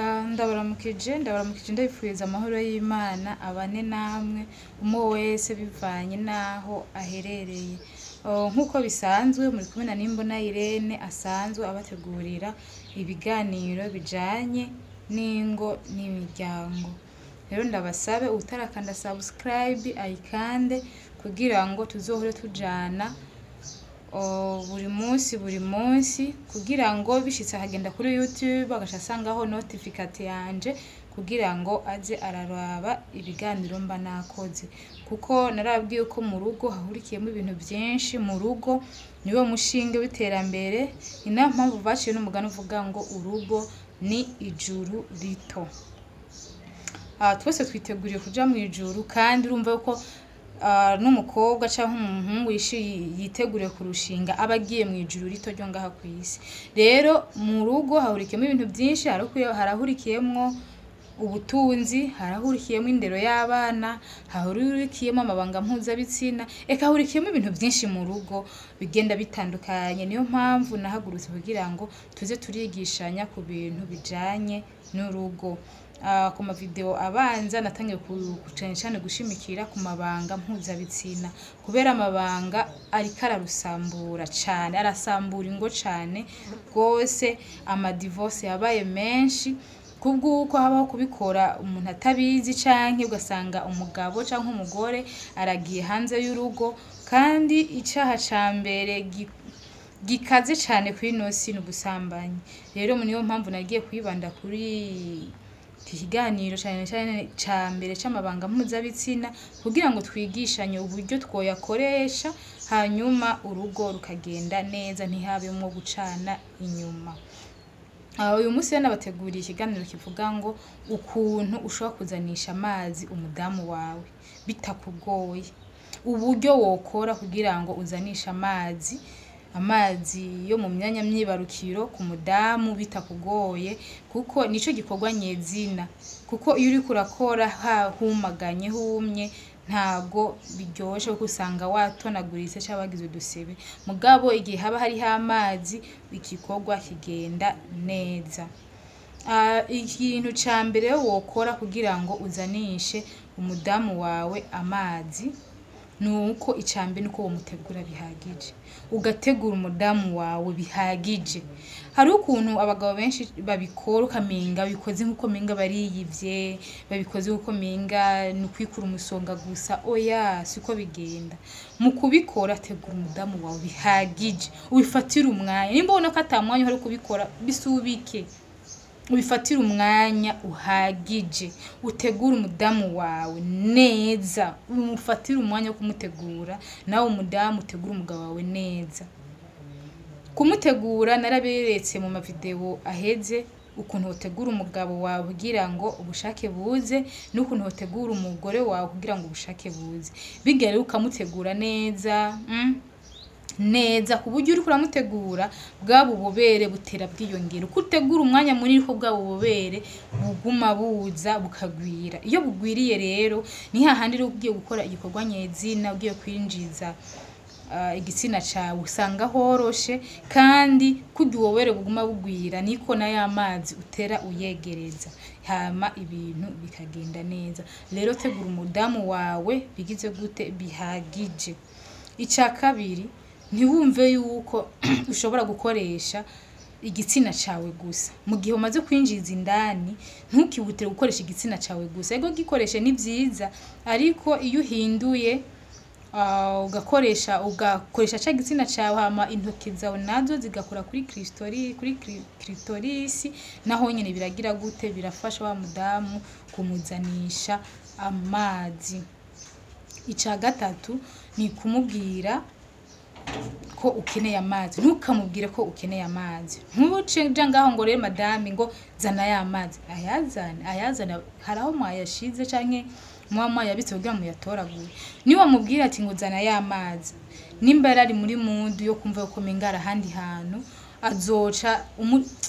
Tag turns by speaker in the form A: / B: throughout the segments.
A: Ndabaramukije, ndabaramukije, ndabipfuriza amahoro y'Imana abane namwe umwe wese bivanye n'aho aherereye. Nk'uko bisanzwe muri kumwe na Nimbona Irene asanzwe abategurira ibiganiro bijanye n'ingo n'imiryango. Rero ndabasabe uwutarakanda subscribe ayikande kugira ngo tuzohore tujana buri munsi buri munsi, kugira ngo bishitse akagenda kuri YouTube agaca asangaho notification yanje kugira ngo aze araraba ibiganiro mba nakoze, kuko narababwiye ko mu rugo hahurikiyemwo ibintu vyinshi. Mu rugo niwo mushinge w'iterambere, ni nayo mpamvu baciye n'umugani uvuga ngo urugo ni ijuru rito. Twese twiteguriye kuja mw'ijuru, kandi urumva yuko n'umukobwa canke umuhungu yiteguriye kurushinga aba agiye mw'ijuru rito ryo ngaha kw'isi. Rero mu rugo hahurikiyemwo ibintu vyinshi, harahurikiyemwo ubutunzi, harahurikiyemwo indero y'abana, hahurikiyemwo amabanga mpuzabitsina, eka hahurikiyemwo ibintu vyinshi mu rugo bigenda bitandukanye. Niyo mpamvu nahagurutse kugira ngo tuze turigishanya ku bintu bijanye n'urugo. Ku mavideo abanza natangiye cane cane gushimikira ku mabanga mpuzabitsina, kubera amabanga ariko ararusambura cane, arasambura ingo cane gose. Amadivorce yabaye menshi kubw'uko habaho kubikora umuntu atabizi, canke ugasanga umugabo canke umugore aragiye hanze y'urugo. Kandi icaha ca mbere gikaze cane kw'ino si ni ubusambanyi. Rero niyo mpamvu nagiye kwibanda kuri iki kiganiro cane cane ca mbere c'amabanga mpuzabitsina, kugira ngo twigishanye uburyo twoyakoresha, hanyuma urugo rukagenda neza, ntihabemwo gucana inyuma. Uyu munsi rero nabateguriye ikiganiro kivuga ngo ukuntu ushobora kuzanisha amazi umudamu wawe bitakugoye, uburyo wokora kugira ngo uzanishe amazi yo mu myanya myibarukiro ku mudamu bitakugoye, kuko nico gikorwa nyezina. Kuko iyo uriko urakora humaganye humye ntabwo biryoshe, kuko usanga watonaguritse canke wagize udusebe. Mugabo igihe haba hariho amazi igikorwa kigenda neza. Ikintu ca mbere wokora kugira ngo uzanishe umudamu wawe amazi, nuko ica mbere nuko womutegura bihagije, ugategura umudamu wawe bihagije. Hariho ukuntu abagabo benshi babikora ukamenga babikoze nkuko menga bariyivye, babikoze nkuko menga ni ukwikura umusonga gusa. Oya, siko bigenda. Mu kubikora tegura umudamu wawe bihagije, ubifatire umwanya. Nimba ubona ko ata mwanya uhari wo kubikora, bisubike, ubifatire umwanya uhagije, utegure umudamu wawe neza, umufatire umwanya wo kumutegura. Nawe umudamu utegure umugabo wawe neza. Kumutegura naraberetse mu mavideo aheze ukuntu wotegura umugabo wawe kugira ngo ubushake buze, n'ukuntu wotegura umugore wawe kugira ngo ubushake buze. Birya rero ukamutegura neza, neza, ku buryo uriko uramutegura bwa bubobere butera bwiyongera. Uko utegura umwanya munini ko bwa bubobere buguma buza bukagwira. Iyo bugwiriye rero ni hahandi rero ugiye gukora igikorwa nyezina, ugiye kwinjiza igitsina cawe, usanga horoshe. Kandi kurya ububobere buguma bugwira niko na ya mazi utera uyegereza, hama ibintu bikagenda neza. Rero tegura umudamu wawe bigize gute bihagije. Ica kabiri, ntiwumve yuko ushobora gukoresha igitsina cawe gusa. Mu gihe umaze kwinjiza indani, ntukihutire gukoresha igitsina cawe gusa. Ego gikoreshe ni vyiza, ariko iyo uhinduye ugakoresha ca gitsina cawe, hama intoki zawe nazo zigakora kuri kuri clitoris, naho nyene biragira gute, birafasha wa mudamu kumuzanisha amazi. Ica gatatu ni kumubwira ko ukeneye amazi. Ntukamubwire ko ukeneye amazi, ntuce uja ngaho ngo rero madame ngo zana ya mazi, ayazane, ayazane. Hari aho mwayashize canke muba mwayabitse kugira muyatoragure. Niba wamubwira ati ngo zana ya mazi, nimba yarari muri mood yo kumva ko menga ari ahandi hantu, azoca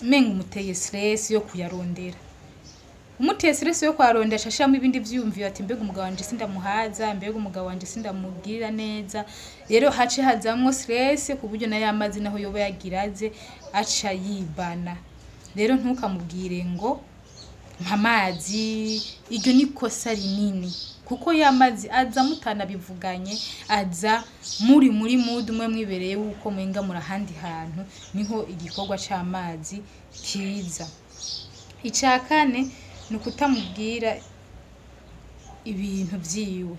A: menga umuteye stress yo kuyarondera. Umuteye stress yo kuyarondera, aca ashiramwo ibindi vyiyumviro ati mbega umugabo wanje sindamuhaza, mbega umugabo wanje sindamugirira neza. Rero hace hazamwo stress, ku buryo na ya mazi naho yoba yagira aze aca yibana. Rero ntukamubwire ngo Nk'amazi, iryo ni kosa rinini, kuko ya mazi aza mutanabivuganye, aza muri mood umwe mwibereye wuko mwenga muri ahandi hantu, niho igikorwa c'amazi kiza. Ica kane ni ukutamubwira ibintu vyiwe.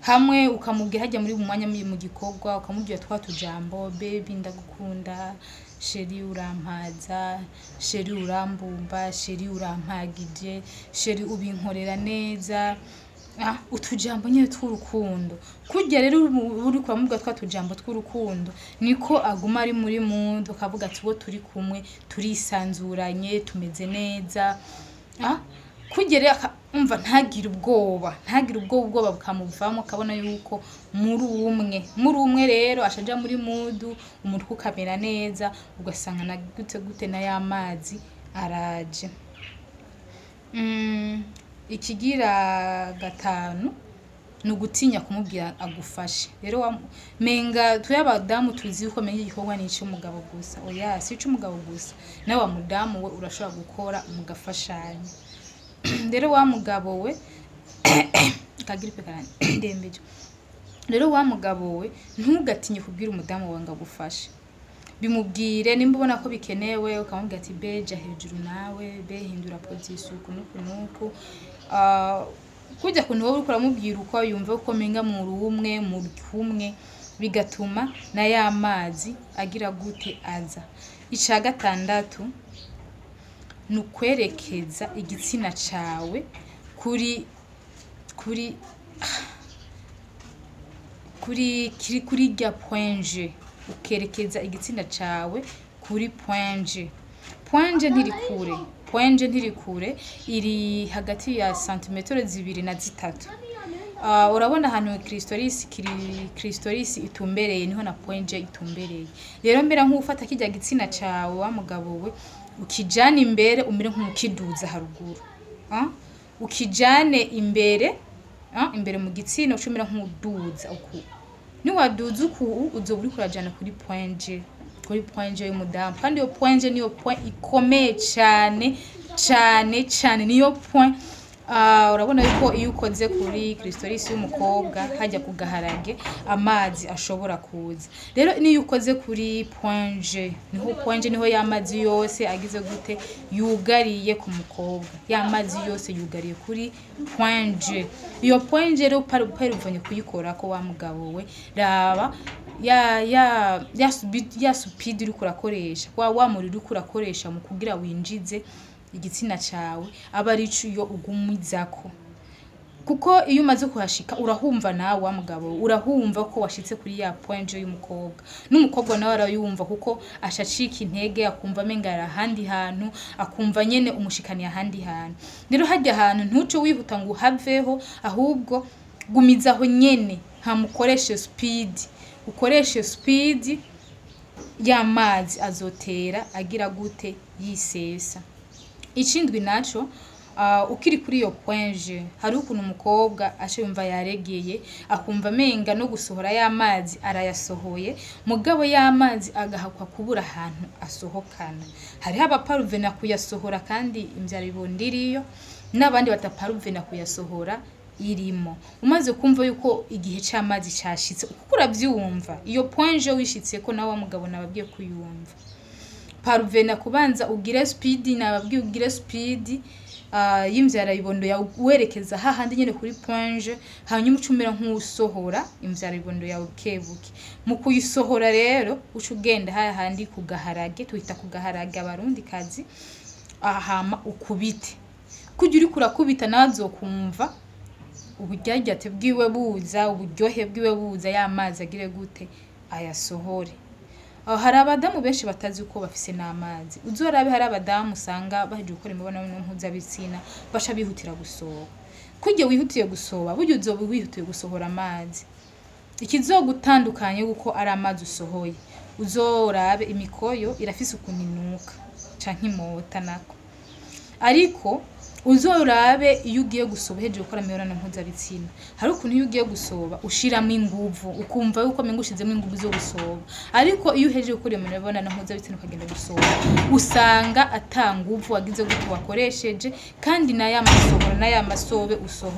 A: Hamwe ukamubwira hajya muri mu mwanya mu gikorwa, ukamubwira twa tujambo: "Baby, ndagukunda, chéri, urampaza, chéri, urambumba, chéri, urampagije, chéri, ubinkorera neza." Utujambo nyene tw'urukundo. Kurya rero uriko uramubwira twa tujambo tw'urukundo, niko aguma ari muri mood, akavuga ati: "Uwo turi kumwe turisanzuranye, tumeze neza." Kurya rero umva ntagire ubwoba, ubwoba bukamuvamo, akabona yuko muri umwe rero ashaja muri mood, umutwe ukamera neza, ugasanga na gute gute na ya mazi araje. Ikigira gatanu ni ugutinya kumubwira agufashe. Rero menga twe abadamu tuzi yuko menga igikorwa ni ic'umugabo gusa. Oya, si ic'umugabo gusa, nawe wa mudamu we urashobora gukora mugafashanya. Rero wa mugabo we, kagiripe karandembeje. Rero wa mugabo we, ntugatinye kubwira umudamu wawe ngo agufashe. Bimubwire nimba ubona ko bikenewe, ukamubwira ati: "Be ja hejuru nawe, be hindura position uku nuku nuku." Kurya kuntu wowe uriko uramubwira uko yumva ko menga muri umwe, muri kumwe, bigatuma na ya mazi agira gute? Aza. Ica gatandatu ni ukwerekeza igitsina cawe kuri kiri kuri rya point G, ukerekeza igitsina cawe kuri point G. Point G ntiri kure, point G ntiri kure, iri hagati ya santimetero 2 na 3. Urabona ahantu clitoris kiri, clitoris itumbereye, niho na point G itumbereye. Rero mbera nk'ufata kirya gitsina cawe, wa mugabo we, ukijana imbere, umere nk'ukiduza haruguru. Ukijane imbere, imbere mu gitsina, ucumira nk'uduza uku. Niwaduza uku, uzoba uriko urajana kuri point G, kuri point G y'umudamu. Kandi iyo point G niyo point ikomeye cane cane cane, niyo point. Urabona yuko iyo ukoze kuri clitoris y'umukobwa hajya ku gaharage, amazi ashobora kuza. Rero niyo ukoze kuri point G, niho point G, niho y'amazi yose agize gute? Yugariye ku mukobwa. Y'amazi yose yugariye kuri point G. Iyo point G rero paruvanye kuyikora ko, wa mugabo we, raba ya speed uriko urakoresha, wa muriro uriko urakoresha mu kugira winjize igitsina cawe, aba ari iyo ugumizako, kuko iyo umaze kuhashika urahumva nawe, wa mugabo, urahumva ko washitse kuri ya point G y'umukobwa. N'umukobwa nawe arayumva, kuko ashacika intege, akumva amenga ari ahandi hantu, akumva nyene umushikaniye ahandi hantu. Rero harya hantu ntuce wihuta ngo uhaveho, ahubwo gumizaho nyene, ntamukoreshe speed, ukoreshe speed, y'amazi azotera agira gute? Yisesa. Ikindwi naco, ukiri kuri iyo point G, hari ukuntu umukobwa aca yumva yaregeye, akumva amenga no gusohora y'amazi arayasohoye, mugabo y'amazi agahakwa kubura ahantu asohokana. Hariho abaparuvena kuyasohora kandi imvyaro ibondo iriyo, n'abandi bataparuvena kuyasohora irimo. Umaze kumva yuko igihe c'amazi cashitse, kuko uravyumva iyo point G wishitseko, nawe wa mugabo nababwiye kuyumva, paruvena kubanza ugire speed, nababwiye ugire speed y'imvyara ibondo yawe, werekeza hahandi nyene kuri point G, hanyuma uca umera nk'usohora imvyara ibondo yawe bukebuke. Mu kuyisohora rero, uca ugenda hahandi ku gaharage, tuhita ku gaharage abarundi kazi, hama ukubite. Kurya uriko urakubita, nawe azokumva uburyaryate bwiwe buza, uburyohe bwiwe buza, ya mazi agire gute? Ayasohore. Aho hari abadamu benshi batazi uko bafise n'amazi. Uzorabe, hari abadamu usanga bahejeje gukora imibonano mpuzabitsina, baca bihutira gusohoka. Kurya wihutiye gusohoka, burya uzoba wihutiye gusohora amazi. Ikizogutandukanya yuko ari amazi usohoye, uzorabe imikoyo irafise ukuntu inuka canke imota nako. Ariko Uzorabe iyo ugiye gusoba uhejeje gukora imibonano mpuzabitsina, hari ukuntu iyo ugiye gusoba ushiramo inguvu, ukumva yuko umenga ushizemo inguvu zo gusoba. Ariko iyo uhejeje gukora iyo mibonano mpuzabitsina ukagenda gusoba, usanga ata nguvu wagize gute wakoresheje, kandi na ya masohoro na ya masobe usohoye.